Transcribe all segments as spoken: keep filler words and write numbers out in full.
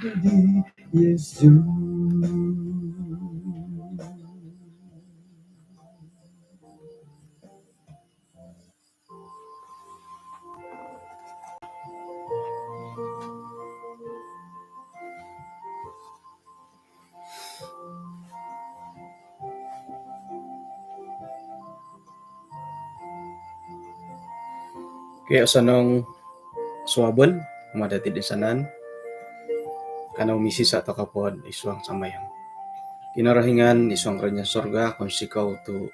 Yesus. Okey, osonong suabon kumaa dati toinsanan. Kanou misisa' toko po id suang sambayang. Kinorohingan id suang kerajaan sorga, kounsikou tu'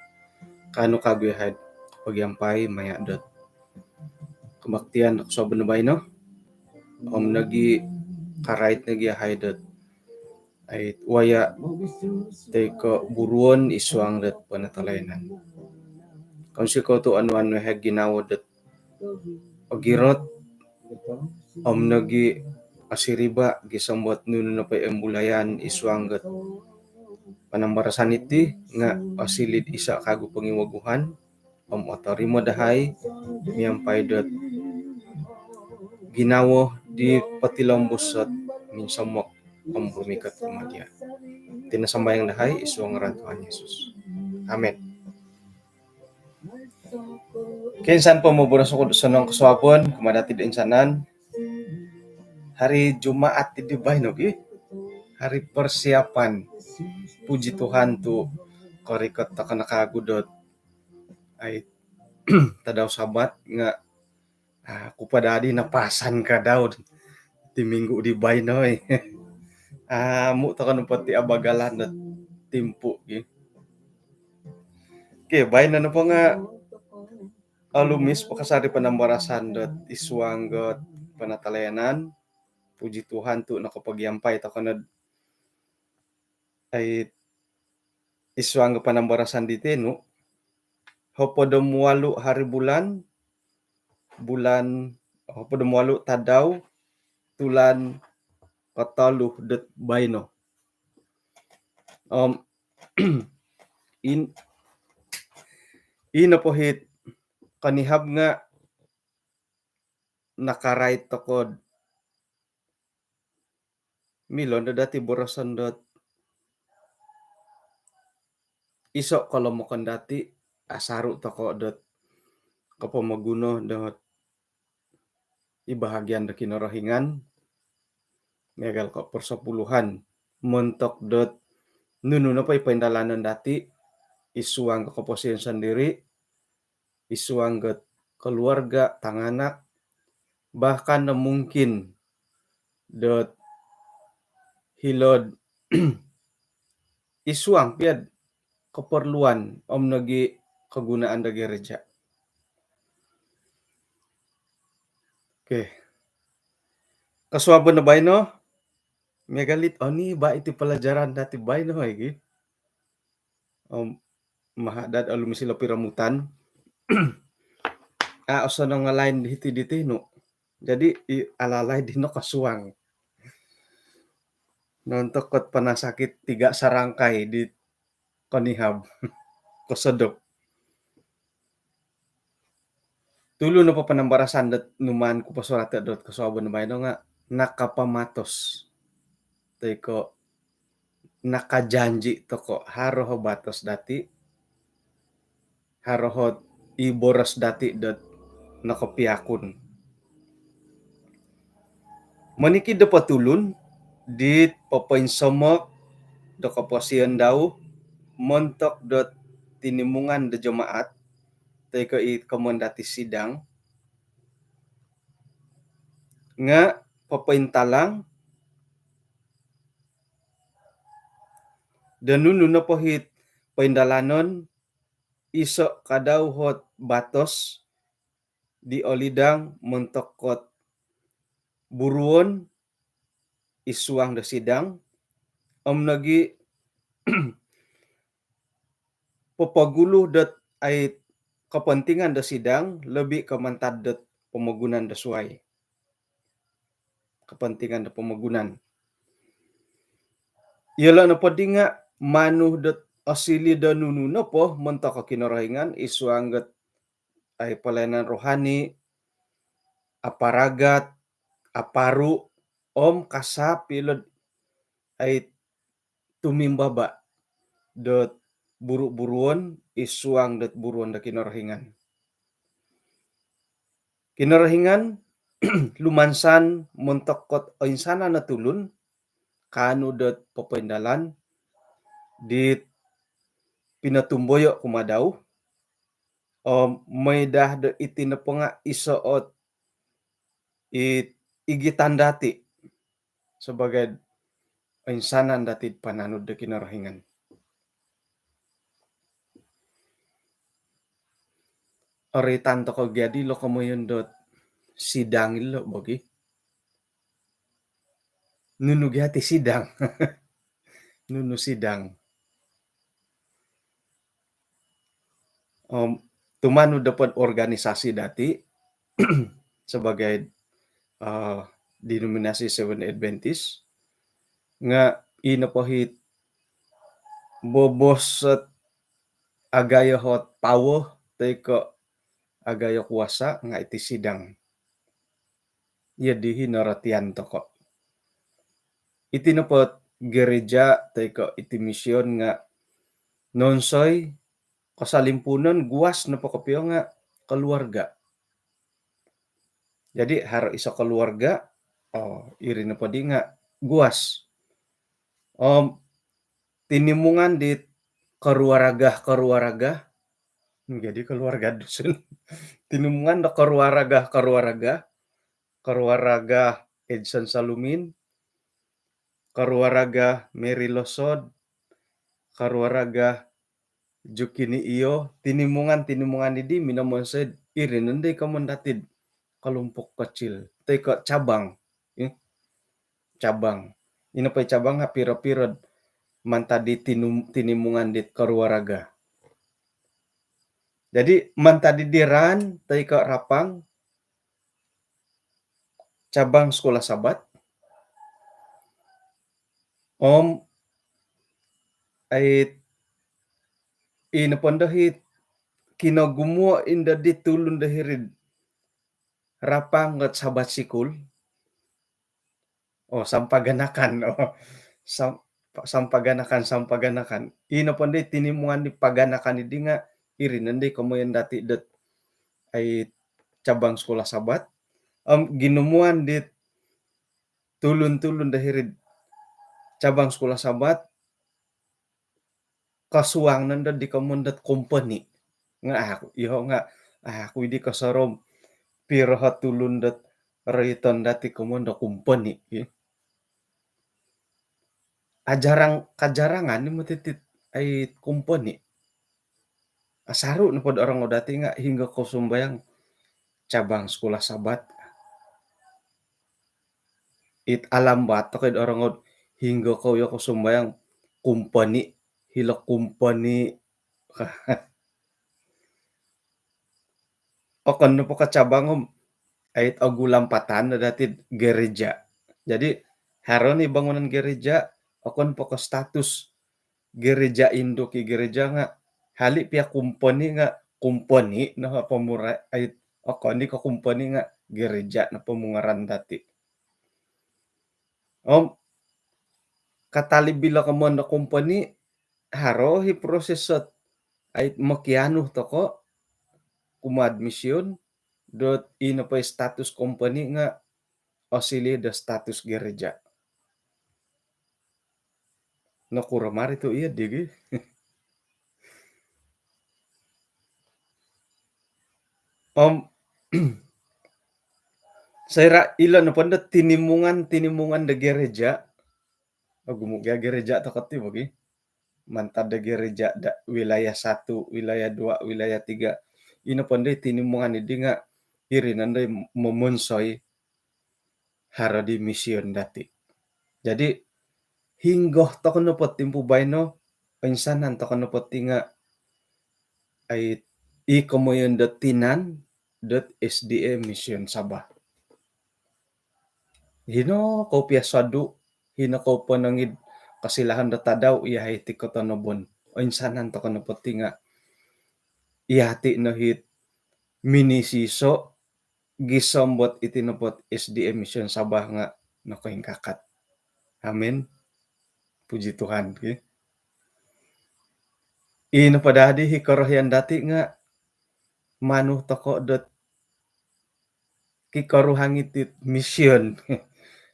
kaanu kagu iyahai do pogiampai maya' dot kebaktian do kosuabon do baino. Om nogi karait nogi iyahai dot ai waya' toi ko' buruon id suang dot penatalayanan. Kounsikou tu' onuan iyahai ginawo dot ogirot om nogi osiriba' gisom dot nunu nopo i ombulayan id suang dot panambarasan iti nga' osiliu do iso' kagu pongiwaguhan om otorimo dahai miampai dot ginawo di potilombus dot minsomok om rumikot kumaa dia'. Iti no sambayang dahai id suang ngaran Tuhan Yesus. Amin. Okey, insan po moboros oku do osonong kosuabon kumaa dati toinsanan. Hari Jumaat di baino gi, hari persiapan. Puji Tuhan tu' korikot toko no kagu dot ai tadau Sabat nga' aku po dadi napasan kadau ti minggu di baino i. Amu' toko nopo ti abagalan dot timpu gi. Okey, baino nopo nga' olumis po kasari panambarasan dot id suang dot penatalayanan. Puji Tuhan tu' nokopogiampai toko no ai id suang dot panambarasan diti nu. Hopod om walu hari bulan, bulan, hopod om walu tadau, tulan kotolu dot baino. Om in, ino po hiti konihab nga' nakarait toko do milo no dati boroson dot iso' kolomokon dati, asaru' toko' dot kopomoguno dot i bahagian do Kinorohingan miagal ko' persepuluhan montok dot nunu nopo i poindalanon dati id suang do koposion sondiri', id suang dot keluarga, tanganak, bahkan no mungkin dot hilo'd id suang pia'd keperluan om nogi kegunaan do gereja. Okey. Kosuabon do baino, miagal dit, oh, ni ba iti pelajaran dati baino, igi. Om mahadad alu misi lo piromutan. A, osonong alain di hiti di tinu. Jadi i, alalai di nokosuang. Nontok kot panasakit tiga sarangkai di konihab. Kosodop. Tulu nopo panambarasan dot numaan ku posorata' dot kosuabon baino nga' nakapamatos. Toi ko' nakajanji' toko', haro ho batos dati', haro ho i boros dati' dot nokopiakun. Monikid do potulun dit popoinsomok do koposion dau montok dot tinimungan do jemaat, toi ko' i komon dati' sidang, nga' popointalang do nunu nopo hiti poindalanon, iso' kadau hot batos di olidang montok kot buruon id suang do sidang, om nogi popogulu dot ai kepentingan do sidang lobi ko' mantad dot pomogunan do suai. Kepentingan do pomogunan. Iyolo' nopo di nga' manu dot osiliu do nunu nopo montok Kinorohingan id suang dot ai pelayanan rohani, aparagat, aparu, om kasaap ilo'd ai tumimbaba' dot buru-buruon id suang dot buruon do Kinorohingan. Kinorohingan lumansan montok dot oinsanan o tulun kaanu dot popoindalan dit pinotumboyo' kumaa dau, om mooi daa do iti nopo nga' iso' ot it igitan dati' sabagai insanan dati'd pananud do Kinorohingan. Oritan toko' gia dilo' komoyon dot sidang ilo' bogi. Nunu gia ti sidang? Nunu sidang? Om tumanud dot organisasi dati' sabagai, eh, denominasi Seventh Adventist, nga' ino po hit bobos ot agayo hot power toi ko' agayo kuasa nga' iti sidang. Iyo di hi norotian toko'. Iti nopo gereja toi ko' iti mision nga' nonsoi kosolimpuunon, guas nopo kopio nga' keluarga. Jadi haro iso keluarga, oo, iri nopo di nga' guas. Om tinimungan dit keluarga-keluarga, jadi keluarga Dusun. Tinimungan do keluarga-keluarga, keluarga Edson Salumin, keluarga Mary Losod, keluarga Jukini, iyo, tinimungan-tinimungan didi minomonsoi'd iri nondo i komoyon dati'd kelompok kecil toi ko' cabang. Eh, cabang. Ino po i cabang nga' piro-piro'd mantad di tinum-, tinimungan dit keluarga. Jadi mantad di Diran toi ko' Rapang, cabang sekolah Sabat. Om ai ino po ndo hit kinogumuo' indo di tulun do hiri'd Rapang ot Sabat sikul. Oo, sampaganakan. Oo. Sam-, sampaganakan, sampaganakan. Ino po ndo i tinimungan di paganakan didi nga' iri nondo i komoyon dati' dot ai cabang sekolah Sabat. Om ginumuan dit tulun-tulun do hiri'd cabang sekolah Sabat, kosuang nondo di komoyon dot kompeni. Nga' aku, iyoho' nga' aku idi kosorou piro hot tulun dot roiton dati' komoyon do kompeni, ki. Ajarang, kajarangan ni moti ti ai kompeni. Asaru' nopo'd orongou dati' nga' hinggo kou sumambayang, cabang sekolah Sabat. It alambat toko' id orongou, hinggo kou iyo kou sumambayang, kompeni, hilo kompeni. Okon nopo ko' cabang om ai ogumu lampatan no dati'd gereja. Jadi haro ni bangunan gereja, okon po ko' status gereja induk i gereja nga' hali' pia kompeni nga' kompeni no pomura-, ai okon i ko' kompeni nga' gereja no pomungaran dati'. Om katalib ilo komoyon do kompeni, haro hi proses ot ai mokianu toko' kumaa'd mision dot ino po i status kompeni nga' osiliu do status gereja. Nokuro mari tu' iyo digi. Om soira' ilo nopo ndo tinimungan-tinimungan do gereja, ogumu' gia gereja toko' ti bogi. Mantad do gereja do wilayah satu, wilayah dua, wilayah tiga. Ino po ndo i tinimungan didi nga' iri nondo i momonsoi haro di mision dati'. Jadi hinggo toko' nopo timpu baino, insanan toko' nopo ti nga' ai i komoyon do tinan dot S D A Mission Sabah. Hino kou pia sodu', hino kou ponong id kosilahan do tadau, iyahai ti kotonobon. Oinsanan toko' nopo ti nga' iyati' no hit minisiso' gisom dot iti nopo't S D A Mission Sabah nga' nokoingkakat. Amin. Puji Tuhan, ki. Ino po dadi hi korohian dati nga manu toko dot kikoruhang iti mision.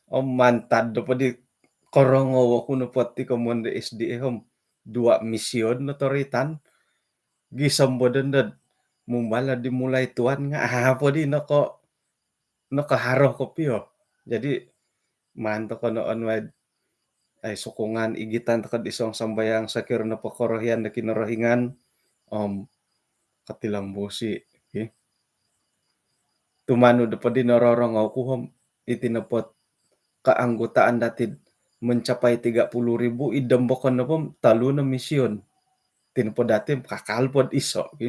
Om mantad do po di korongou oku nopo ti komoyon do S D A om dua mision no toritan. Gisom bo dondo mumbal di mulai tuan nga apo di noko nokaharo kopio. Jadi maan toko no onuai ai sokongan igitan toko di song sambayang sokiro nopo korohian do Kinorohingan om kotilang bosi, ki. Tumanud do po di nororongou ku om iti nopo keanggotaan dati mencapai tiga puluh ribu, id dombokon nopo tolu no mision. Iti nopo dati kakal po iso, ki.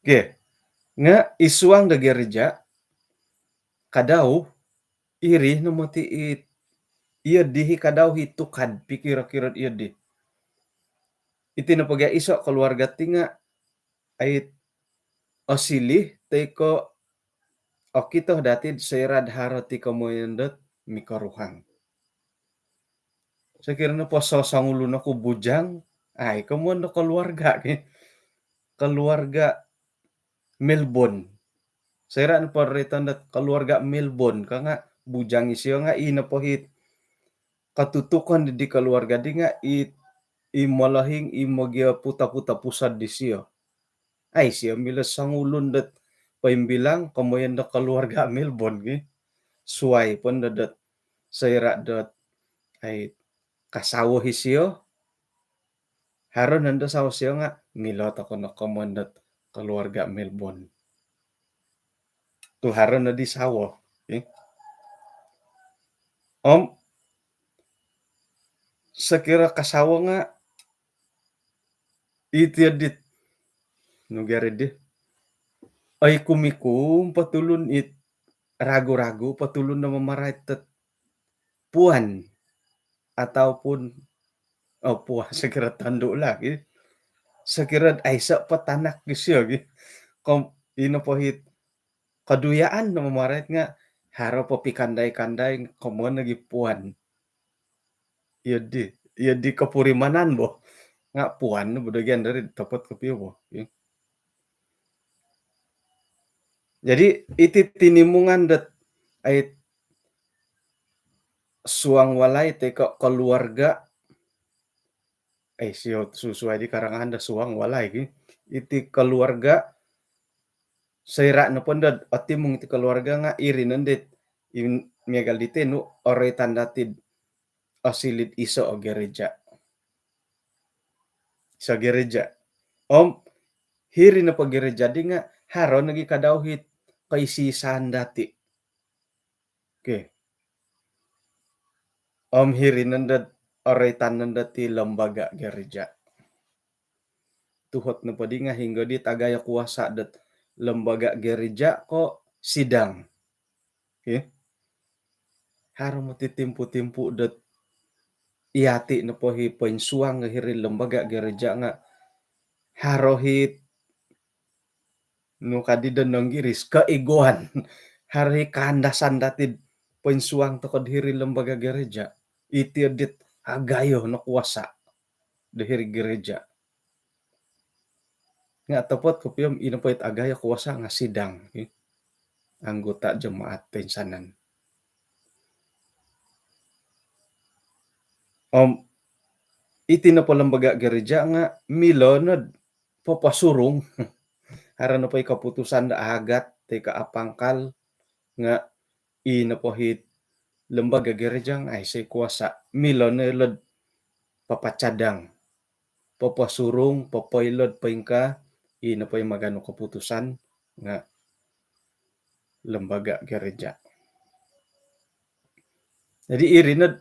Okey. Nga id suang do gereja kadau iri no moti it iyo di hi kadau hi tukad pikiro-kiro iyo di. Iti nopo gia iso keluarga ti nga ait osiliu toi ko okito dati soira do haro ti komoyon dot mikoruhang. Sokiro nopo sosongulun oku bujang, ai komoyon do keluarga, ki. Keluarga Melbourne. Soira nopo roiton dot keluarga Melbourne ka nga bujang isio nga ino po hit katutukon di keluarga di nga i, i molohing i mogio puta-puta pusat disio. Ai sio milo songulun dot poimbilang komoyon do keluarga Melbourne, ki. Suai po ndo dot soira dot ai kasawo hi sio, haro nondo sawo sio nga milo toko no komoyon dot keluarga Melbourne. Tu haro nodi sawo, eh. Om sokiro kasawo nga iti adit nugari di. Ai kumikum po tulun it ragu-ragu po tulun do mamarait dot puan ataupun, oh, puan sokiro tondu lah, ki. Sokiro aiso po tanak disio, ki. Kom ino po hit koduyaan do mamarait nga haro po pikandai-kandai komoyon nogi puan. Iyo di, iyo di kopurimanan bo. Nga puan no bodogian dari topot kopio bo. Jadi iti tinimungan dot ai suang walai toi ko keluarga, eh, sio susuai di karangan do suang walai, ki. Iti keluarga soira nopo ndo otimung iti keluarga nga iri nondo it miagal diti nu oroitan dati osiliu iso o gereja. Iso gereja. Om hiri nopo gereja di nga haro nogi kadau hit koisi-isaan dati. Okey. Om hiri nondo oroitan nondo ti lembaga gereja. Tuhot nopo di nga hinggo di tagayo kuasa dot lembaga gereja ko sidang. Okey. Haro moti timpu-timpu dot iyati nopo hi poinsuang hiri lembaga gereja nga haro hit nu kadi do nonggiris keegoan. Haro hi kaandasan dati poinsuang toko hiri lembaga gereja. Iti adit agayo no kuasa do hiri gereja. Nga topot kopio om ino po it agayo kuasa nga sidang, eh, anggota jemaat toinsanan. Om iti nopo lembaga gereja nga milo no poposurung. Haro nopo i keputusan do agat toi ko apangkal nga ino po hit lembaga gereja nga aiso kuasa. Milo no ilo dot papacadang, poposurung, popoilo dot poingkaa, ino po i maganu keputusan nga lembaga gereja. Jadi iri no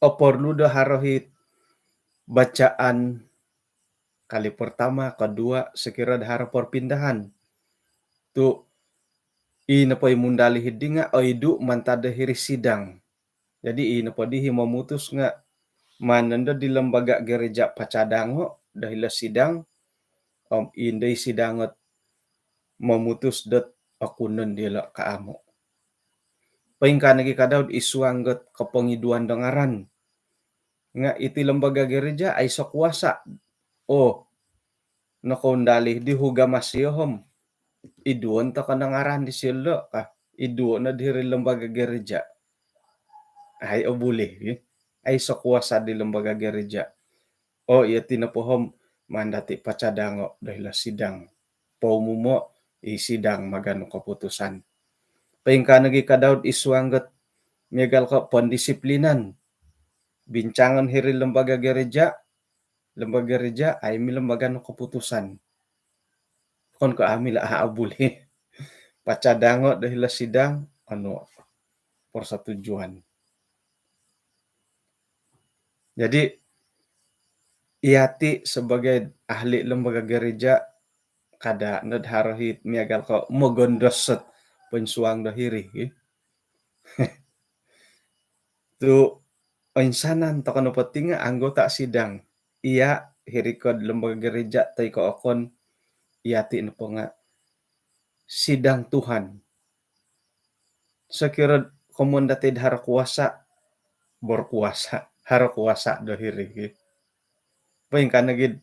oporlu do haro hit bacaan kali pertama, kedua, sokiro do haro perpindahan. Tu ino po i mundaliu hiri nga oidu mantad do hiri sidang. Jadi ino po di hi momutus nga maan nondo di lembaga gereja pacadango do hilo sidang om indo i sidang ot momutus dot okunon dilo ka amu. Poingkaa nogi ka Daud id suang dot kopongiduan do ngaran. Nga iti lembaga gereja aiso kuasa. Oh, nokoundalih di huga masio om iduon toko no ngaran disio ka. Iduon no diri lembaga gereja. Ai obuli, eh. Aiso kuasa di lembaga gereja. Oh, iya tino pohom mandati pacadango do hilo sidang. Poumumo i sidang maganu keputusan. Poingkaa nogi ka Daud id suang dot miagal ko pendisiplinan. Bincangon hiri lembaga gereja, lembaga gereja ai mi lembaga no keputusan. Kon ko amila a obuli. Pacadango do hilo sidang, anu, persetujuan. Jadi, iyati sebagai ahli lembaga gereja, kada nod haro hiti miagal ko mogondos dot poinsuang do hiri, eh. Tu oinsanan toko nopo ti nga anggota sidang. Iya, hiri ko lembaga gereja toi ko okon, iyati nopo nga sidang Tuhan. Sokiro komoyon dati do haro kuasa, berkuasa, haro kuasa do hiri. Poingkaa nogi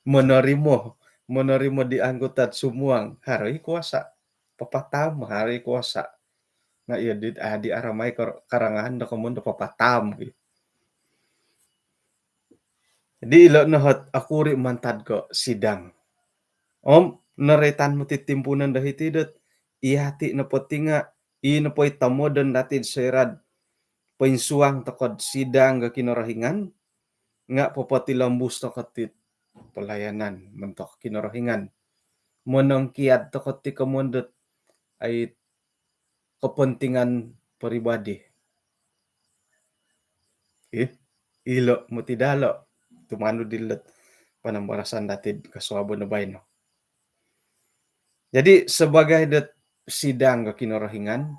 menerima, menerima di anggota sumuang, haro i kuasa. Papataam, haro i kuasa. Nga iya di, ah, di aramai kar-, karangahan do komoyon do papataam. Jadi ilo no ot okuri mantad ko sidang. Om noroitan moti timpuunon do hiti dot iyati nopo ti nga i nopo i tomodon dati soira do poinsuang toko do sidang do Kinorohingan nga popotilombus toko ti pelayanan montok Kinorohingan. Monongkiad toko ti komoyon dot ai kepentingan peribadi. Eh, ilo moti dalo tumanud dilo panambarasan dati kosuabon baino. Jadi sebagai dot sidang do Kinorohingan,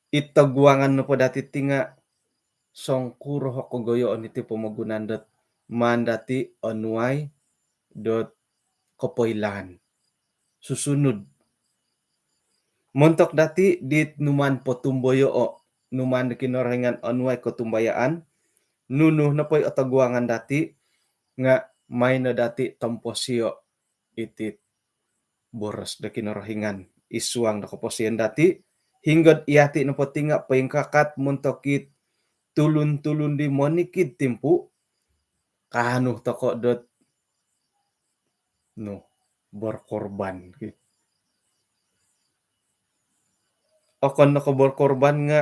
i toguangan nopo dati ti nga songkuro o kogoyoon iti pomogunan dot maan dati onuai dot kopoilaan. Susunud. Montok dati dit numaan potumboyoo, numaan do Kinorohingan onuai kotumbayaan, nunu nopo i otoguangan dati, nga maan no dati tomposio iti boros do Kinorohingan id suang do koposion dati, hinggo do iyati nopo ti nga poingkakat montok it tulun-tulun di monikid timpu, kaanu toko dot, nu, berkorban. Okon no ko berkorban nga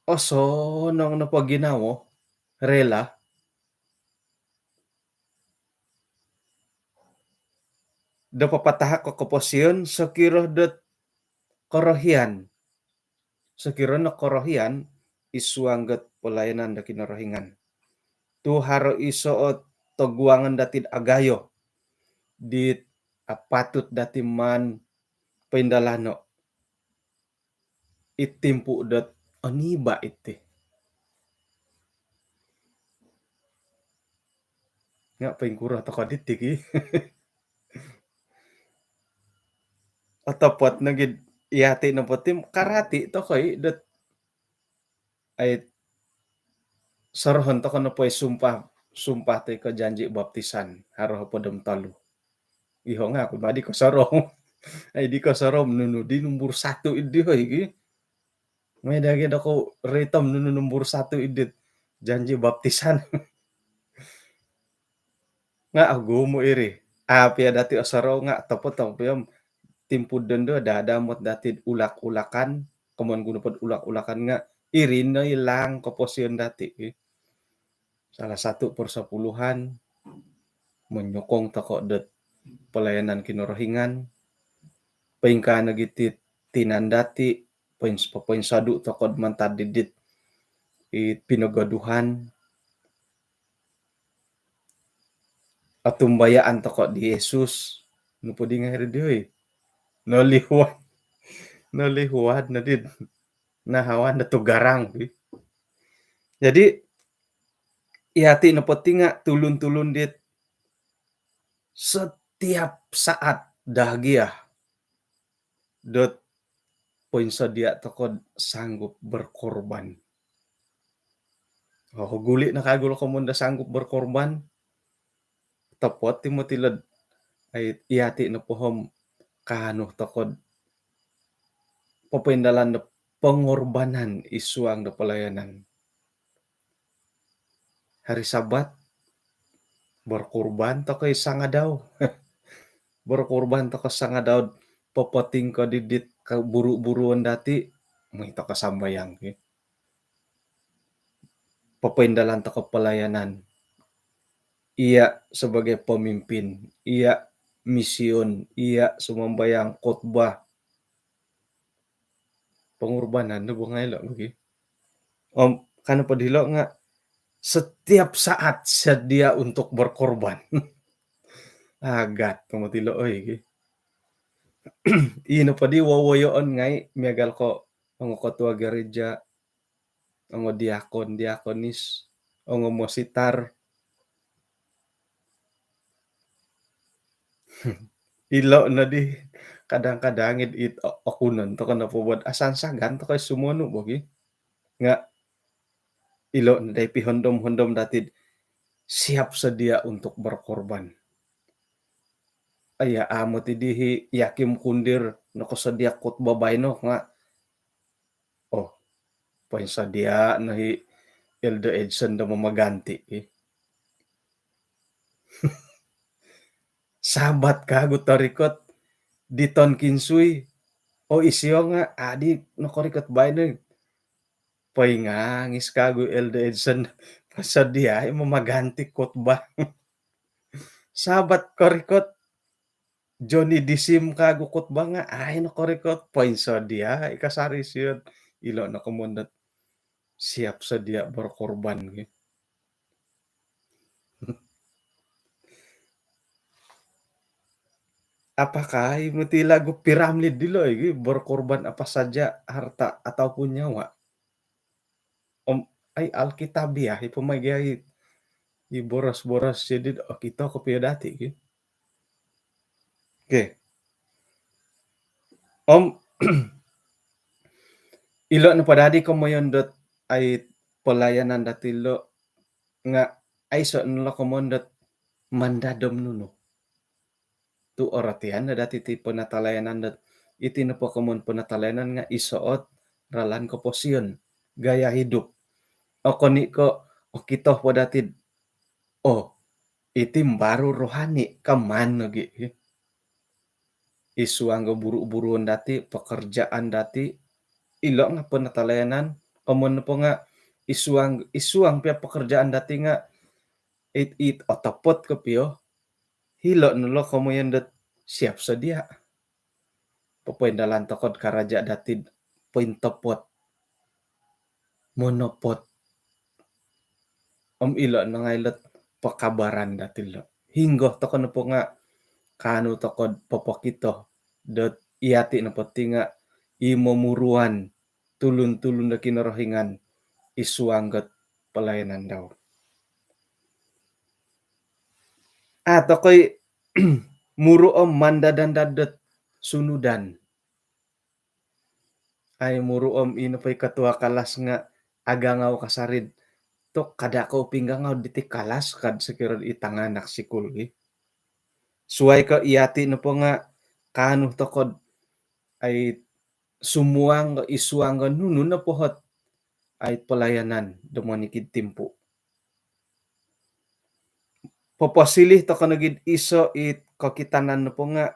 osonong nopo ginawo, rela, do papatahak ko koposion sokiro dot korohian. Sokiro no korohian id suang dot pelayanan do Kinorohingan. Tu haro iso o toguangan dati do agayo dit apatut dati maan poindalano id timpu dot oniba iti. Nga poingkuro toko diti ki. Otopot nogi do iyati nopo ti karati toko i dot ai sorohon toko nopo i sumpah, sumpah toi ko janji baptisan, haro hopod om tolu. Iho nga aku madi kosorou. Ai di kosorou nunu di nombor satu idi hoi ki. Mai dagi doku ritom nunu nombor satu idit janji baptisan. Nga ogumu iri. Apia dati osorou nga topot topot piom timpu dondo dada mot dati ulak-ulakan, komon guno pod ulak-ulakan nga iri no ilang koposion dati. Salah satu persepuluhan menyokong toko dot pelayanan Kinorohingan. Poingkaa nogi ti tinan dati, poin-, poinsodu toko mantad didit i pinogoduhan. Otumbayaan toko di Yesus. Nopo di ngai ri di oi. Nolihuan. Nolihuan no di nahawan do tugarang. Jadi iyati nopo ti nga tulun-tulun dit setiap saat dagia dot poinsodia' toko'd sanggup berkorban. Oh, guli' no kagu lo komoyon do sanggup berkorban. Topot i moti lo'd ai iyati' nopo om kaanu toko'd popoindalan do pengorbanan id suang do pelayanan. Hari Sabat, berkorban toko' id sangadau. Berkorban toko' sangadau, popotingkod id dit kaburu-buruon dati', moi toko' sambayang ki. Popoindalan toko' pelayanan. Iya' sebagai pemimpin, iya' mission, iya' sumambayang, khotbah. Pengorbanan no bo ngai' ilo' bagi. Om kan nopo dilo' nga' setiap saat sedia untuk berkorban. Agat no moti ilo' oi ki. Ino po di wowoyoon ngai' miagal ko' ongo ketua gereja, ongo diakon, diakonis, ongo mositar. Ilo' nodi kadang-kadang id, id o-, okunon toko' nopo bo'd asansagan toko' i sumonu' bo ki. Nga' ilo' nodi pihondom-hondom dati'd siap sedia untuk berkorban. Iya, amu' ti dihi Yakim Kundir nokosodia' khotbah baino nga', oh, poinsodia' no hi Elder Edson do mamaganti' ki. Sabat kagu torikot di Tonkinsui. Oh, isio nga' adi nokorikot baino. Poingangis kagu Elder Edson, poinsodia' i mamaganti' khotbah. Sabat korikot Johnny Disim kagu khotbah nga' ai nokorikot, poinsodia' i kasari sio. Ilo' no komoyon dot siap sedia berkorban ki. Apakah i moti lagu P Ramlee dilo' i, berkorban apa saja harta ataupun nyawa? Om ai Alkitabiah i po mai gia i, i boros-boros jadi okito kopio dati' ki. Okey. Om ilo' nopo dadi komoyon dot ai pelayanan dati' ilo' nga' aiso' no lo komoyon dot mandad om nunu. Tu' orotian no dati' ti penatalayanan dot iti nopo komoyon penatalayanan nga' iso' ot ralan koposion, gaya hidup. Okon i' ko' okito po dati'd, oh, iti baru rohani, ka maan nogi'. Id suang do buru-buruon dati', pekerjaan dati', ilo' nga' penatalayanan, komoyon nopo nga' id suang, id suang pia pekerjaan dati' nga' it, it otopot kopio, ilo' no lo komoyon dot siap sedia. Popoindalan toko'd karaja' dati'd pointopot, monopot. Om ilo' no ngai' lo't pekabaran dati' lo'. Hinggo toko' nopo nga' kaanu toko'd popokito dot iyati' nopo ti nga' i momuruan tulun-tulun do Kinorohingan id suang dot pelayanan dau. A' toko' i muru' om mandad-andad dot sunudan. Ai muru' om ino po i ketua kelas nga' agangau kasari'd tu' kada' kou pinggangau diti kelas kad sokiro'd i tanganak sikul ki. Suwai ko' iyati' nopo nga' kaanu toko'd ai sumuang id suang do nunu nopo ot ai pelayanan do monikid timpu'. Poposilih toko' nogi'd iso' i kokitanan nopo nga'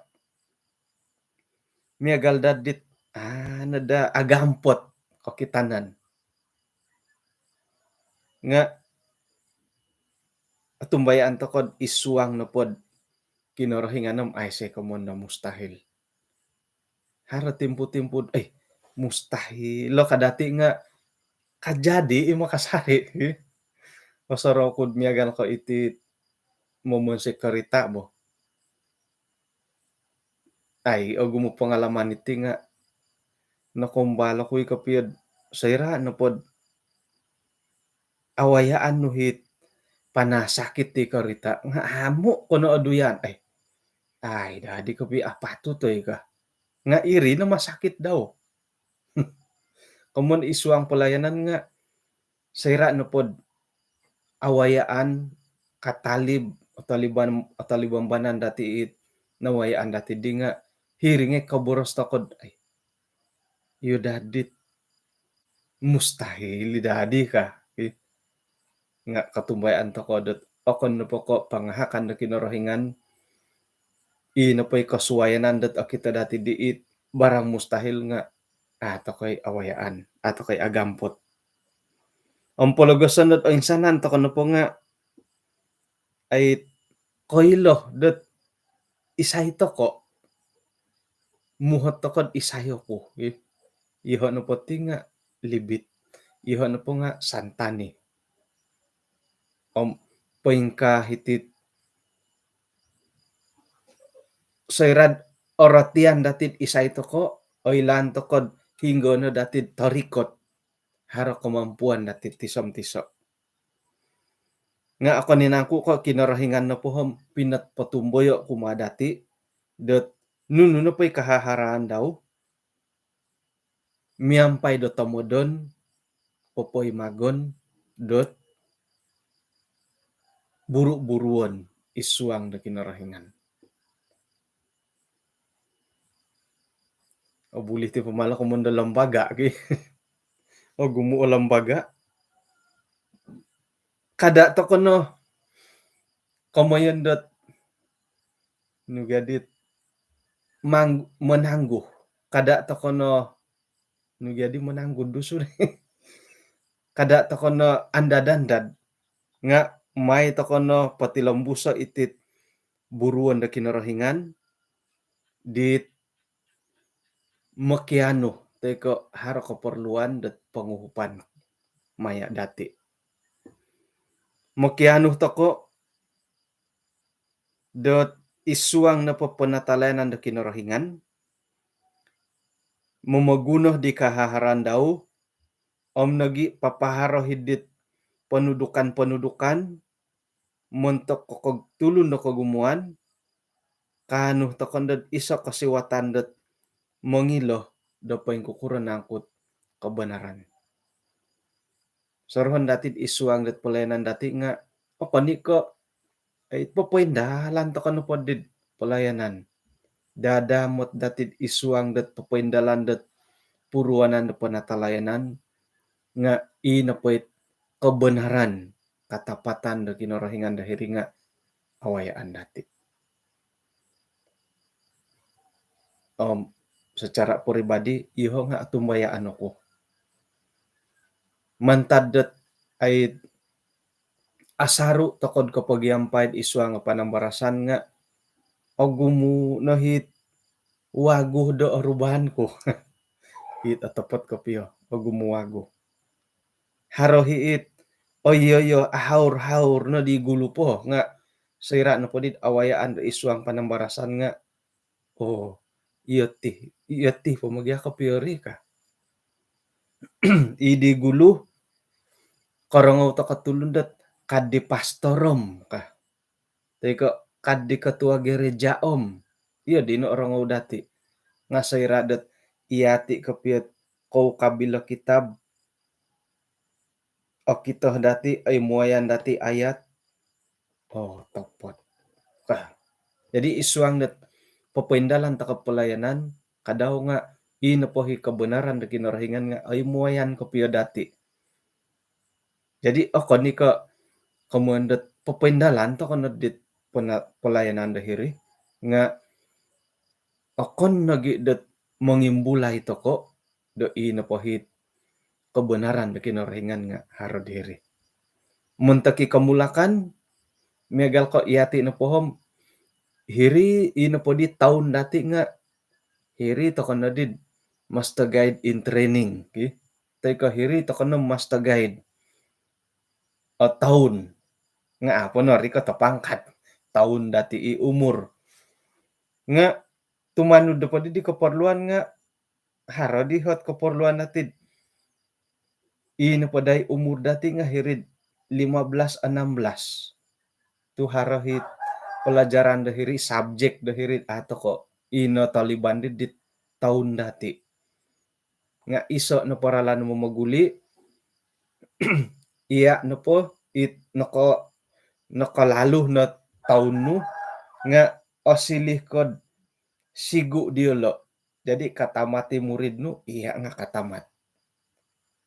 miagal dadi't, aa, nada agampot kokitanan. Nga' otumbayaan toko'd id suang nopo'd Kinorohingan om aiso' komoyon do mustahil. Haro timpu-timpu'd, eh, mustahil lo kadati' nga' kajadi i makasari'. Osorou ku'd miagal ko' iti momonsoi korita' bo. Ai, ogumu pengalaman iti nga' nokombal oku i kopio'd soira' nopo'd awayaan nu hit panasakit ti korita' nga' amu' ko no oduyan. Ai, ai, dadi kopio apatut oi ka. Nga' iri no masakit dau. Komon id suang pelayanan nga soira nopo do awayaan katalib, atau liban, atau libambanan dati it nawayaan dati di nga hiri nga koboros tokou do, "Ai, iyo dadi mustahil dadi ka." Nga kotumbayaan tokou dot okon nopo ko pangahakan do Kinorohingan, i nopo i kosuayanan dot okito dati di it barang mustahil nga, ah, tokou i awayaan, ah, tokou i agampot. Om pologoson dot oinsanan tokou nopo nga, ai, koilo dot isai tokou, muhot tokou do isai oku, i. Iho nopo ti nga Libit, iho nopo nga Santani. Om poingkaa hiti soira do orotian dati do isai tokou, oilaan tokou do hinggo no dati do torikot, haro kemampuan dati tiso-tiso. Nga okon i nangku ko Kinorohingan nopo om pinot potumboyo kumaa dati dot nunu nopo i kahaharaan dau miampai do tomodon, popoimagon dot buru-buruon id suang do Kinorohingan. Oh, bulih ti pamalo komon do lembaga ki. Oh, ogumu o lembaga. Kada tokou no komoyon dot nu gia dit mang-, menangguh. Kada tokou no nu gia di menangguh Dusun. Kada tokou no andad-andad. Nga mai tokou no potilombuso iti buruon do Kinorohingan dit mokianu toi ko haro keperluan dot ponguhupan maya dati. Mokianu tokou dot id suang nopo penatalayanan do Kinorohingan, momoguno di kahaharaan dau, om nogi papaharo hiti dit pontudukan-pontudukan, montok ko-, tulun do kogumuan, kaanu tokou dot iso kosiwatan dot mongilo do poingkukuro nangku kebenaran. Sorohon dati id suang dot pelayanan dati nga, okon i ko, eh, popoindalan tokou nopo dit pelayanan. Dadamot dati id suang dot popoindalan dot puruanan do penatalayanan nga i nopo it kebenaran, katapatan do Kinorohingan do hiri nga awayaan dati. Om secara peribadi, iho nga otumbayaan oku. Mantad dot ai asaru tokou do kopogiampai id suang panambarasan nga ogumu no hiti wagu do orubahan ku. It otopot kopio, ogumu wagu. Haro hiti, oh iyo, iyo, ahaur-haur no di gulu po nga soira nopo dit awayaan do id suang panambarasan nga, oh, iyo ti, iyo ti po mogia kopio ri ka. I di gulu, korongou tokou tulun dot kad di pastor om ka. Toi ko kad di ketua gereja om. Iyo dino orongou dati. Nga soira dot iyati kopio kou kabil o kitab, okito dati, oimuayan dati ayat, oh, otopot. Ka. Jadi id suang dot popoindalan tokou pelayanan, kada nga i nopo i kebenaran do Kinorohingan nga oimuayan kopio dati. Jadi okon i ko komoyon dot popoindalan tokou no dit pena-, pelayanan do hiri nga okon nogi dot mongimbulai tokou do i nopo it kebenaran do Kinorohingan nga haro diri. Montok i komulakan, miagal ko iyati nopo om, hiri i nopo di toun dati nga hiri tokou no di master guide in training ki. Toi ko hiri tokou no master guide o toun. Nga apo no ri ko topangkat, toun dati i umur. Nga tumanud nopo di di keperluan nga haro di hot keperluan dati. I nopo dai umur dati nga hiri lima belas, enam belas. Tu haro hiti pelajaran do hiri, subjek do hiri, atau ko ino taliban di di toun dati. nga' iso' nopo ralan momoguli', iya' nopo it noko-, nokolalu no toun nu nga' osilih ko'd sigu' diyolo'. Jadi katamat i murid nu, iya' nga' katamat.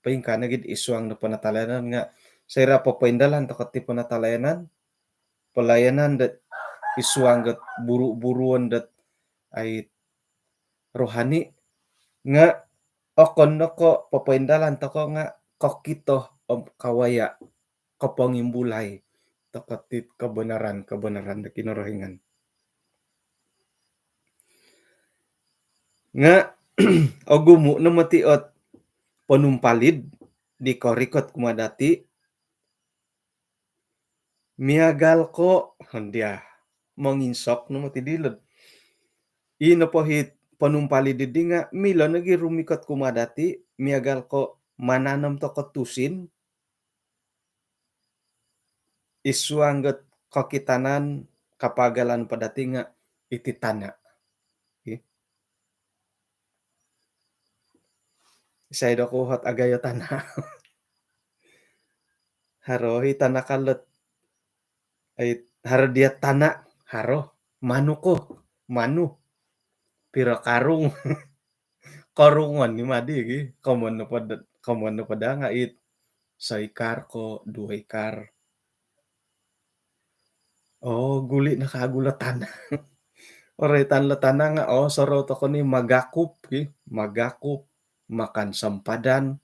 Poingkaa nogi'd isuang do penatalayanan nga' soira' popoindalan toko' ti penatalayanan, pelayanan dot isuang dot buru-buruon dot ai rohani nga' okon no ko' popoindalan toko' nga' kokito om kawaya' kopongimbulai toko' ti kebenaran-kebenaran do Kinorohingan. Nga' ogumu' no moti' ot ponumpalid di korikot kumaa dati', miagal ko', hondia, monginsok no moti' dilo'd. I nopo hit ponumpalid iddi nga' milo nogi' rumikot kumaa dati', miagal ko' mananom toko' tusin, isuang dot kokitanan, kapagalan po dati' nga' iti tana'. Ih. Isai do kuhot agayo tana'. Haro i tana' kalot. Ai, haro diya' tana', haro. Manu ko, manu. Piro karung. Karungon ni madi gi. Komon nopo da, komon nopo da nga' it. Soikar ko, duo ikar. Oo, guli' no kagu lo tana'. Oroitan lo tana' nga', oo, sorou toko' ni magakup gi. Magakup, makan sempadan.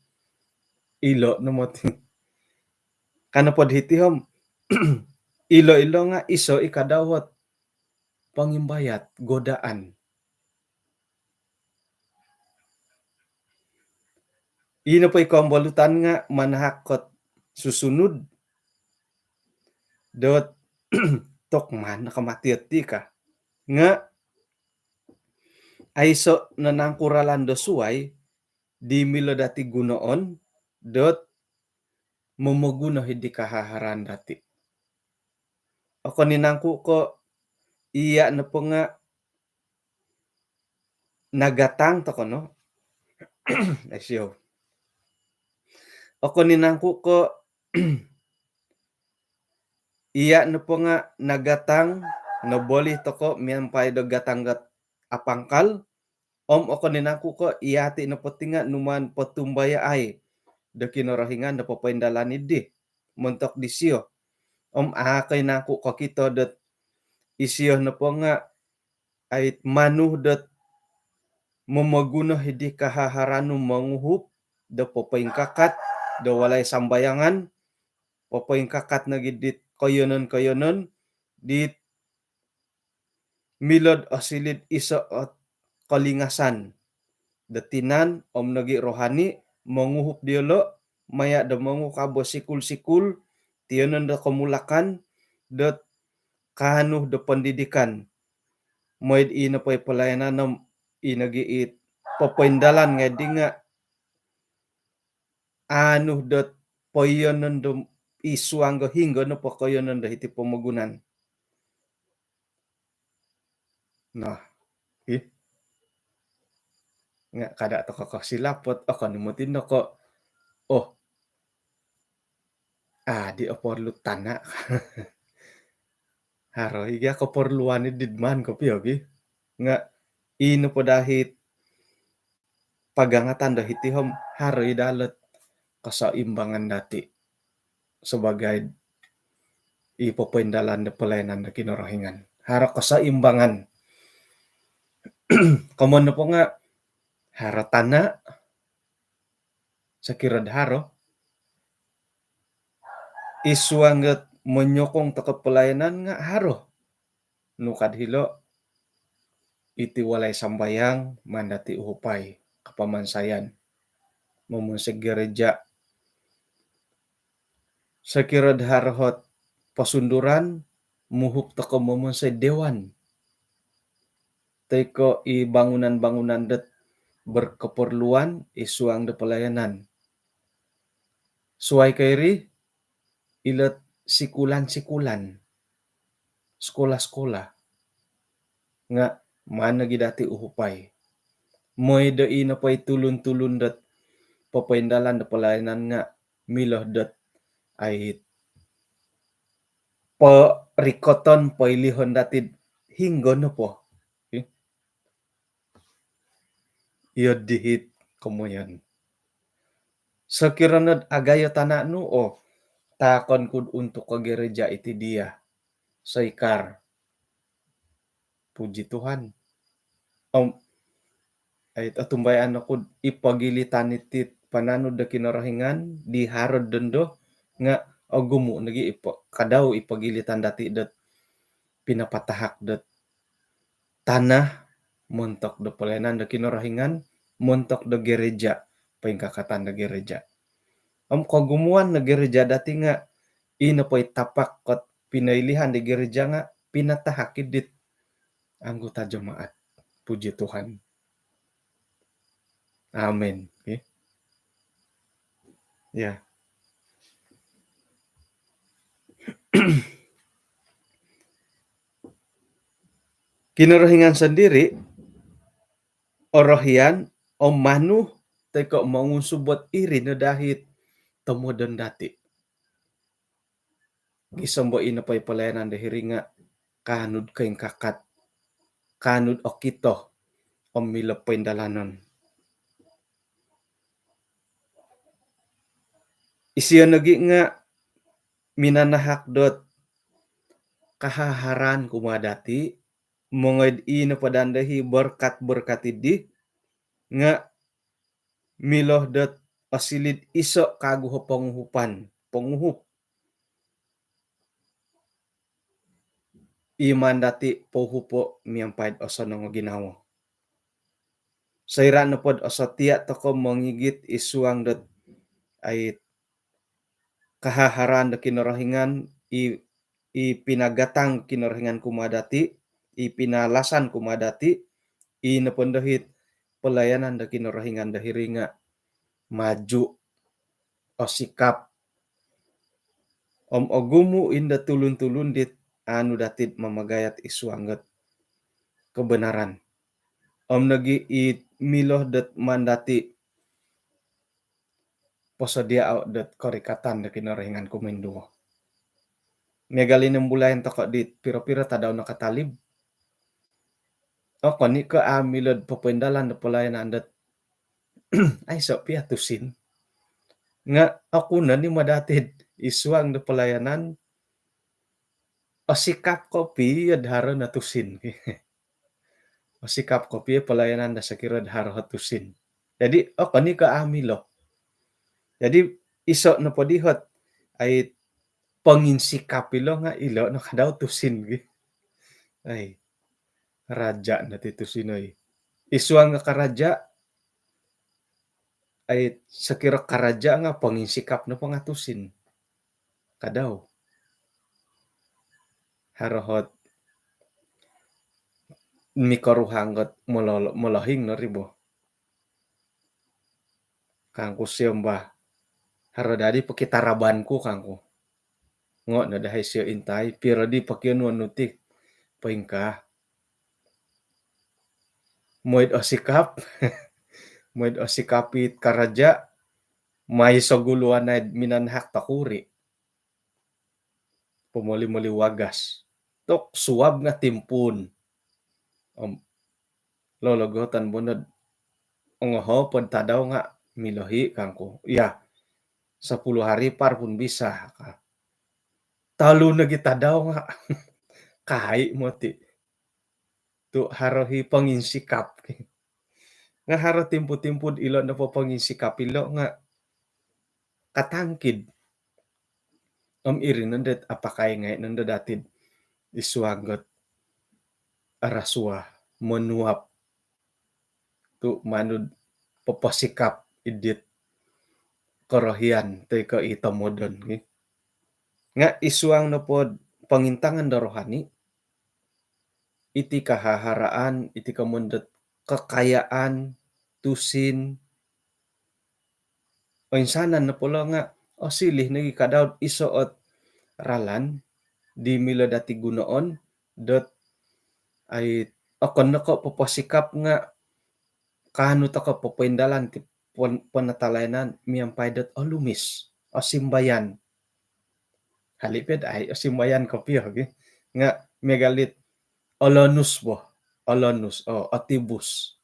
Ilo' no moti'. Ka nopo'd hiti om, ilo-ilo nga' iso' i kadau ot pongimbayat, godaan. I nopo i kombolutan nga' manahak ot susunud dot tok maan no kamati' ot ti ka. Nga' aiso' no nangku ralan do suwai di milo dati' gunoon dot momoguno hiddi kahaharan dati'. Okon i nangku ko' iya' nopo nga' nagatang toko' no. Ai, siou. Okon i nangku ko' iya' nopo nga' nagatang, nobolih toko' miampai do gatang gat apangkal, om okon i nangku ko' iyati' nopo ti nga' numaan potumbayaai do Kinorohingan do popoindalan iddi montok disiyo. Om aa ko' i nangku kokito dot isiyo nopo nga' ai manu dot momoguno hiddi kahaharan nu monguhup do popoingkakat do walai sambayangan, popoingkakat nogi dit koiyonon-koiyonon dit milo'd osili'd iso' ot kolingasan do tinan om nogi' rohani, monguhup diyolo' maya' do mongukab o sikul-sikul, tiyonon do komulakan dot kaanu do pondidikan. Moi'd i nopo i pelayanan om i nogi' i popoindalan ngai' di nga' anu dot poiyonon do isuang do hinggo nopo koiyonon do hiti pomogunan. Nah, ih. Nga' kada' toko' kosilap ot, okon i moti' no ko', oh, adi' oporlu tana'. Haro i gia koporluan i did maan kopio gi. Nga' i nopo dahit pagangatan do hiti om haro i dalot keseimbangan dati' sebagai i popoindalan do pelayanan do Kinorohingan. Haro keseimbangan. Komon nopo nga' haro tana', sokiro'd haro. Isuang dot monyokong toko' pelayanan nga' haro. Nukad hilo', iti walai sambayang maan dati' uhupai, kapamansayan, momonsoi gereja. Sokiro'd haro ot posunduran, muhup toko' momonsoi dewan. Toi ko' i bangunan-bangunan dot berkeperluan isuang do pelayanan. Suwai ko' iri, ilo'd sikulan-sikulan, sekolah-sekolah. Nga' maan nogi dati' uhupai. Moi do i nopo i tulun-tulun dot popoindalan do pelayanan nga milo dot ai porikoton, poilihon dati hinggo nopo. Iyo dihit komoyon. Sokiro nod agayo tana nu, oh, taakon kud untuk ko gereja iti dia. Soikar. Puji Tuhan. Om ai otumbayaan oku ipogilitan iti pananud do Kinorohingan di harod dondo nga ogumu nogi ipo kadau ipogilitan dati dot pinapatahak dot tanah montok do pelayanan do Kinorohingan, montok do gereja, poingkakatan do gereja. Om kogumuan do gereja dati nga ino po i tapak kot pinoilihan di gereja nga pinatahak idit anggota jemaat. Puji Tuhan. Amin. Okay. Ya. Kinorohingan sendiri orohian om manu toi ko mongunsubot iri no dahit tomodon dati. Gisom bo ino po i pelayanan do hiri nga kaanud koingkakat, kaanud okito om milo poindalanon. Isio nogi nga minanahak dot kahaharaan kumaa dati, mongoid ino po dando hi berkat-berkat idi nga milo dot osilid iso kagu ho ponguhupan, ponguhup. Iman dati pouhupo miampai'd osonong o ginawo. Soira nopod osotia toko mongigit id suang dot ai kahaharaan do Kinorohingan i, i pinagatang Kinorohingan kumaa dati, i pinalasan kumaa dati, i nopo ndo hit pelayanan do Kinorohingan do hiri nga maju, osikap. Om ogumu indo tulun-tulun dit anu dati mamagayat id suang dot kebenaran. Om nogi i milo dot maan dati posodia au dot korikatan do Kinorohingan kuminduo. Miagal ino mbulayan toko di piro-piro tadau nakatalib. Okon i ko a milo do popoindalan do pelayanan dot aiso pia tusin. Nga oku no ni madati id suang do pelayanan osikap kopio do haro no tusin. Osikap kopio pelayanan do sokiro do haro tusin. Jadi okon i ko a milo. Jadi iso nopo dihot ai ponginsikap ilo nga ilo no kadau tusin gi. Ai raja no ti tusin oi. Id suang nga karaja ai sokiro karaja nga ponginsikap nopo nga tusin. Kadau. Haro hot mikoruhang got molo-, molohing no ribo. Kangku siom bah. Haro dadi pokitaraban ku kangku. Ngo no dahai sio intai piro di pokionuon nu ti poingkaa. Moid osikap. Moid osikap it karaja. Mai soguluan aid minanahak tokuri. Pomoli-moli wagas. Tok suab nga timpun. Om lologotan bonod ongoho pod tadau nga milohi kangku. Ya, sepuluh hari par pun bisa ka. Tolu nogi tadau nga kai moti. Tu haro hi ponginsikap. Nga haro timpu-timpu ilo nopo ponginsikap ilo nga katangkid. Om iri nondo apakai ngai nondo dati id suang got arasua monuap tu manud poposikap idit korohian toi ko i tomodon. Nga id suang nopo pongintangan do rohani iti kahaharaan, iti komoyon dot kakayaan, tusin. Oinsanan nopo lo nga osiliu nogi kadau iso ot ralan di milo dati gunoon dot ai okon no ko poposikap nga kaanu toko' popoindalan ti pon-, ponotalayanan miampai dot olumis, osimbayan. Hali' pia dai osimbayan kopio gi. Nga' miagal dit olonus bo, olonus, oo, otibus.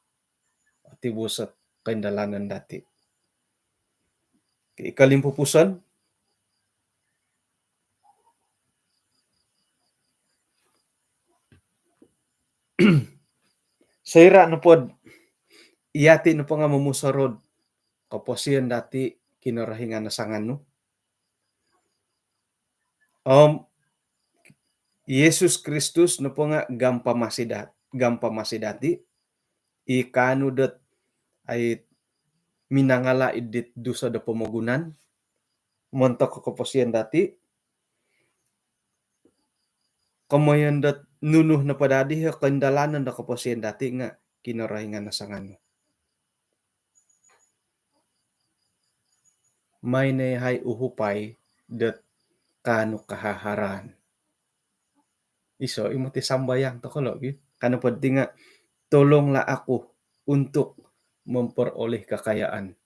Otibus ot koindalanon dati'. Ki kolimpupuson. Soira' nopod iyati' nopo nga' momusorou'd koposion dati' Kinorohingan o sanganu. Om Yesus Kristus nopo nga' gampamasi dat-, gampamasi dati', i kaanu dot ai minangala' id dit dusa do pomogunan, montok koposion dati', komoyon dot nunu nopo dadi o koindalanon do koposion dati' nga' Kinorohingan o sanganu. Mai no yahai uhupai dot kaanu kahaharaan. Iso' i moti sambayang toko' lo' gi. Kaanu po diti nga', "Tolonglah aku untuk memperoleh kekayaan."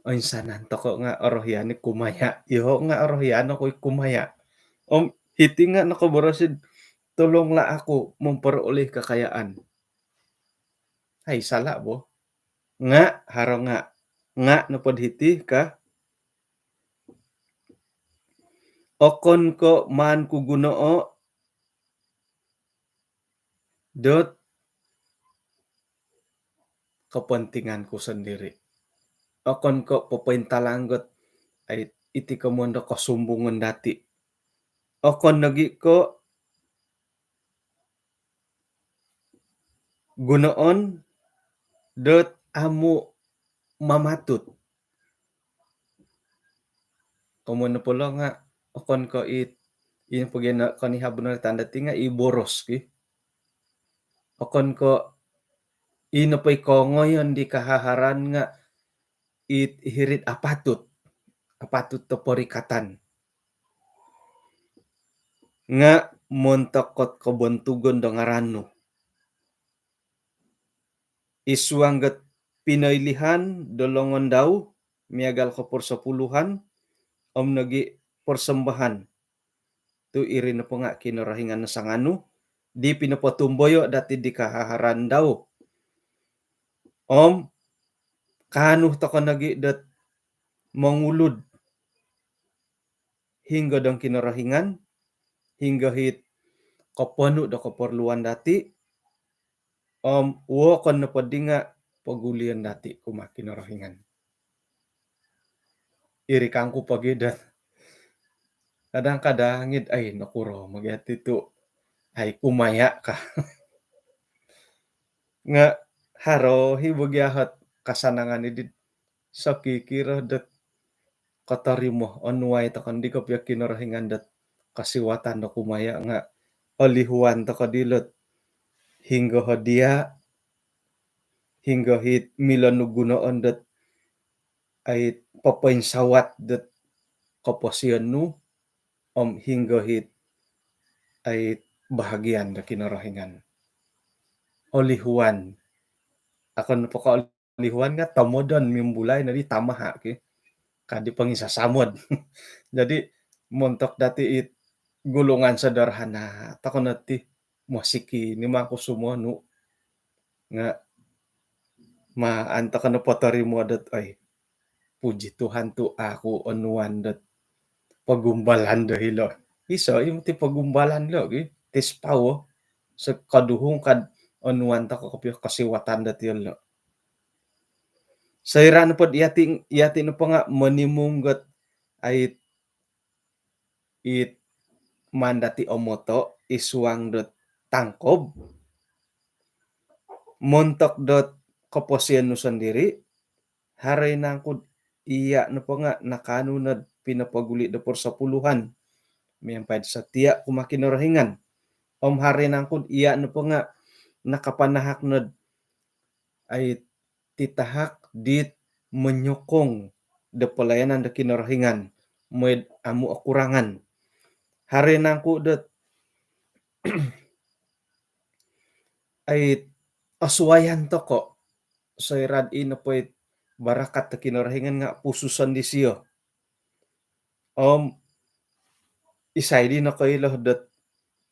Oinsanan toko' nga' orohian i kumaya'. Iyoho' nga' orohian oku i kumaya'. Om hiti nga' nokoboros id, "Tolonglah aku memperoleh kekayaan." Ai, sala' bo. Nga', haro nga'. Nga' nopod hiti ka, okon ko' maan ku gunoo' dot kepentinganku sendiri. Okon ko' popointalang dot ai iti komoyon do kosumbungan dati'. Okon nogi' ko' gunoon dot amu' mamatut. Komoyon nopo lo nga' okon ko' it, ino pogi no konihabon no tanda' ti nga' i boros ki. Okon ko' ino po i kongoyon di kahaharaan nga' it hiri'd apatut, apatut do porikatan. Nga' montok ot kobontugon do ngaran nu. I suang dot pinoilihan do longon dau, miagal ko persepuluhan, om nogi' persembahan. Tu' iri nopo nga' Kinorohingan o sanganu, di pinopotumboyo' dati' di kahaharaan dau. Om kaanu toko' nogi' dot mongulud hinonggo dong Kinorohingan, hinonggo hit koponu' do koporluan dati', om wokon nopo di nga' pogulion dati' kumaa Kinorohingan. Iri kangku pogi dot kadang-kadang id, ai, nokuro mogi ati tu', ai, kumaya' ka. Nga' haro hi bogi ahot kasanangan i dit sokikiro dot kotorimo, onuai toko' ndi kopio Kinorohingan dot kosiwatan do kumaya' nga' olihuan toko' dilo't hinonggo ho diya', hinonggo hit milo nu gunoon dot ai popoinsawat dot koposion nu, om hinonggo hit ai bahagian do Kinorohingan. Olihuan. Okon po ko' olihuan nga' tomodon mimbulai nodi tamaha' ki. Kadi panginsasamod. Jadi montok dati' it golongan sederhana toko' no ti, mosiki ni mangku sumonu'. Nga' maan toko' no potorimo dot, oi, puji Tuhan tu' aku onuan dot pogumbalan do hilo'. Iso i moti pogumbalan lo' gi, tispawo. Sokoduhung kad onuan toko' kopio kosiwatan dot iyolo'. Soira' nopod iyati', iyati' nopo nga' monimung dot ai it maan dati' omoto' i suang dot tangkob montok dot koposion nu sondiri', haro i nangku'd iya' nopo nga' nakaanu nod pinopoguli' do persepuluhan miampai'd sotia' kumaa Kinorohingan. Om haro i nangku'd iya' nopo nga' nakapanahak nod ai titahak dit menyokong do pelayanan do Kinorohingan, moi'd amu' okurangan. Haro i nangku' dot ai osuayan toko'. Soira'd i nopo it barakat do Kinorohingan nga' pususon disio. Om isai di nokoilo dot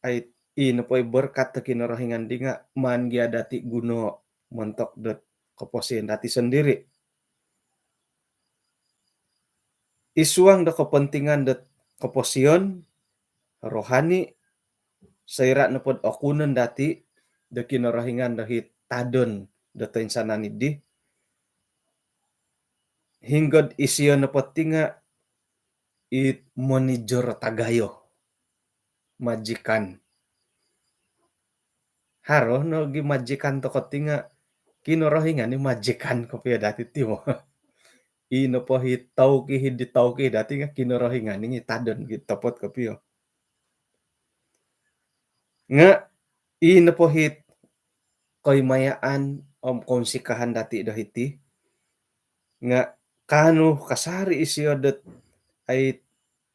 ai i nopo i berkat do Kinorohingan di nga' maan gia dati' guno montok dot koposion dati' sondiri'. Id suang do kepentingan dot koposion rohani, soira' nopod okunon dati' do Kinorohingan do hi tadon do toinsanan iddi, hinggod isio nopo ti nga' it monijor tagayo, majikan. Haro nogi majikan toko' ti nga' Kinorohingan i majikan kopio dati' ti mo. I nopo hi tauki, hi di tauki dati' nga' Kinorohingan i tadon gi topot kopio. Nga' i nopo hi koimayaan om kounsikahan dati' do hiti nga' kaanu kasari' isio dot ai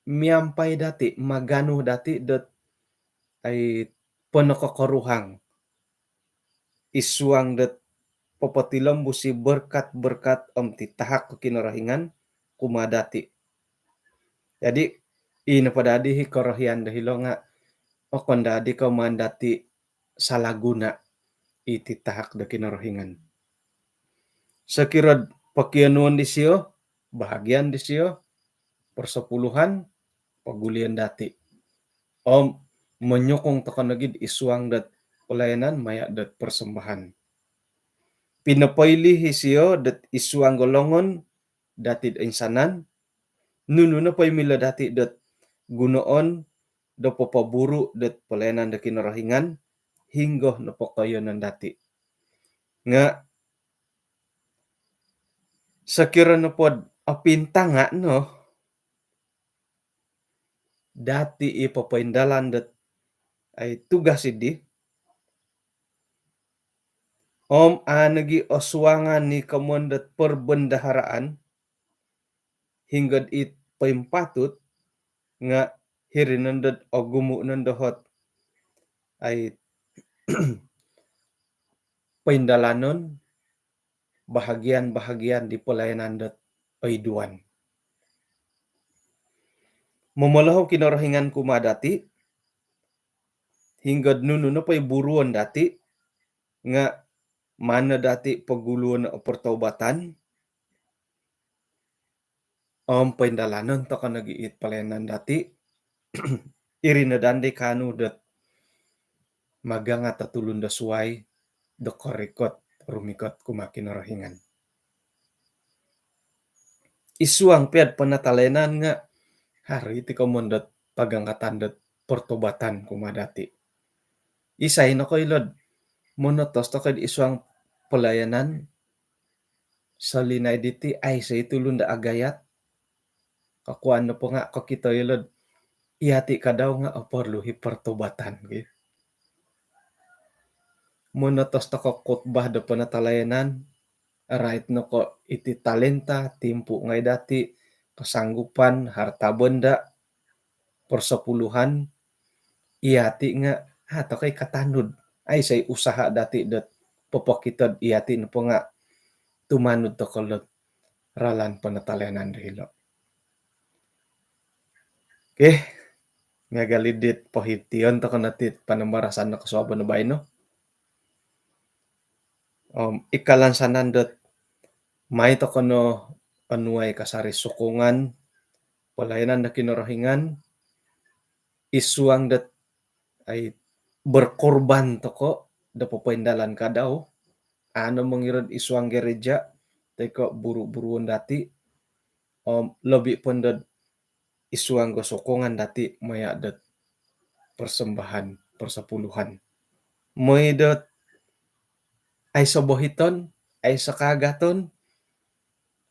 miampai dati', maganu dati' dot ai ponokokoruhang id suang dot popotilombus i berkat-berkat om titahak do Kinorohingan kumaa dati'. Jadi' i nopo dadi hi korohian do hilo nga' okon dadi ko maan dati' salah guna i titahak do Kinorohingan. Sokiro'd pokionuon disio, bahagian disio, persepuluhan, pogulion dati'. Om monyokong toko' nogi'd id suang dot pelayanan maya' dot persembahan. Pinopoilih isio dot id suang do longon dati'd insanan, nunu nopo i milo dati' dot gunoon do popoburu' dot pelayanan do Kinorohingan, hinggo nopo koiyonon dati'. Nga' sokiro nopod opintanga' no dati' i popoindalan dot ai tugas iddi, om a' nogi' osuangan i komoyon dot perbendaharaan, hinggod it poimpatut nga' hiri nondo'd ogumu' nondo hot ai poindalanon bahagian-bahagian di pelayanan dot oiduan. Momolohou Kinorohingan kumaa dati', hinggod nunu nopo i buruon dati' nga' maan no dati' poguluon o pertobatan om poindalanon toko' nogi' it pelayanan dati'. Iri no dandi kaanu dot magangat o tulun do suwai do korikot rumikot kumaa Kinorohingan. Id suang pia'd penatalayanan nga' haro iti komoyon dot pagangatan dot pertobatan kumaa dati'. Isai nokoilo'd monotos toko'd id suang pelayanan solinaid diti aiso i tulun do agayat. Kokuan nopo nga' kokito ilo'd iyati' kadau nga' oporlu i pertobatan ki. Monotos toko' khutbah do penatalayanan, rait no ko' iti talenta, timpu ngai' dati', kesanggupan, harta benda, persepuluhan, iyati' nga' a' toko' i katanud. Aiso i usaha dati' dot popokito'd iyati' nopo nga' tumanud toko' lot ralan penatalayanan do hilo'. Okey, miagal i dit pohition toko' no ti panambarasan do kosuabon do baino. Om ikalansanan dot mai toko' no onuai kasari sokongan pelayanan do Kinorohingan id suang dot ai berkorban toko' do popoindalan kadau, a' no mongiro'd id suang gereja toi ko' buru-buruon dati', om lobi' po nondo'd id suang do sokongan dati' maya' dot persembahan persepuluhan. Moi dot aiso bohiton, aiso kaagaton,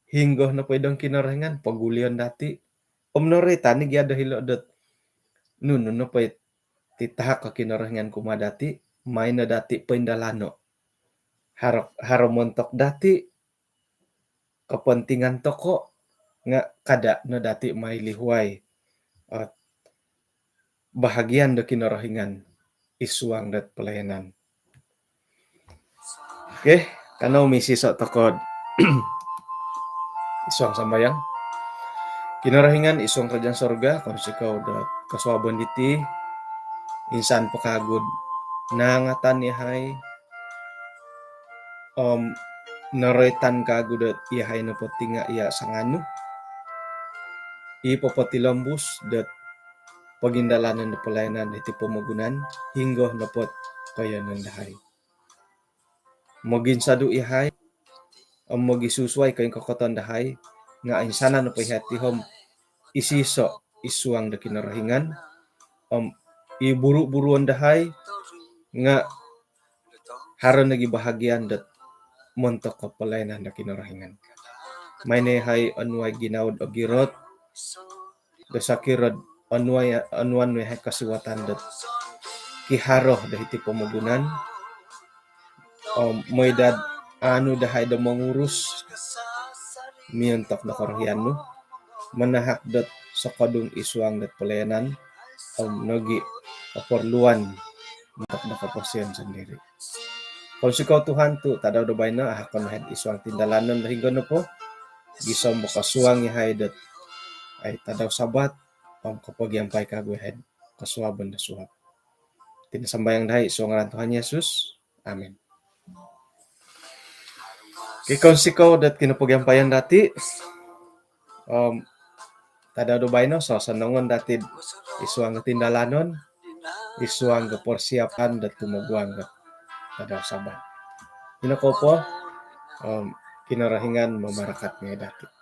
hinggo nopo i dong Kinorohingan, pogulion dati'. Om noroitan i gia do hilo' dot nunu nopo i titahak o Kinorohingan kumaa dati', mai no dati' poindalano'. Haro, haro montok dati', kepentingan toko' nga' kada' no dati' mai lihuai, eh, bahagian do Kinorohingan id suang dot pelayanan. Okey, kanou misiso' toko'd isuang sambayang. Kinorohingan isuang karajaan sorga, kounsikou do kosuabon diti, insan po kagu'd naangatan iyahai om noroitan kagu dot iyahai nopo ti nga' iya' sanganu i popotilombus dot pogindalanon do polayanan diti pomogunan, hinonggo nopo't koiyonon dahai. Moginsodu' iyahai om mogisusuai koingkokoton dahai, nga' insanan nopo iyahai ti om isiso' isuang do Kinorohingan, om i buru-buruon dahai nga' haro nogi bahagian dot montok kopolayanan do Kinorohingan. Mai no iyahai onuai ginawo'd ogirot do sokiro'd onuai, onuan nu iyahai kosiwatan dot kiharo do hiti pomogunan, om moi dot aanu dahai do mongurus miontok do korohian nu, manahak dot sokodung isuang dot polayanan om nogi' koporluan montok do koposion sondiri'. Kounsikou Tuhan tu' tadau do baino ahakon iyahai'd isuang tindalanon do hinonggo nopo, gisom do kosuang iyahai dot ai tadau Sabat om kopogiampai kagu iyahai'd kosuabon do suab. Iti no sambayang dahai isuang ngaran Tuhan Yesus. Amin. Okey, kounsikou dot kinopogiampayan dati'. Om tadau do baino sosonongon dati'd isuang do tindalanon, isuang do porsiapan dot tumoguang dot tadau Sabat. Ino kou po, om Kinorohingan mamarakat ngai' dati'.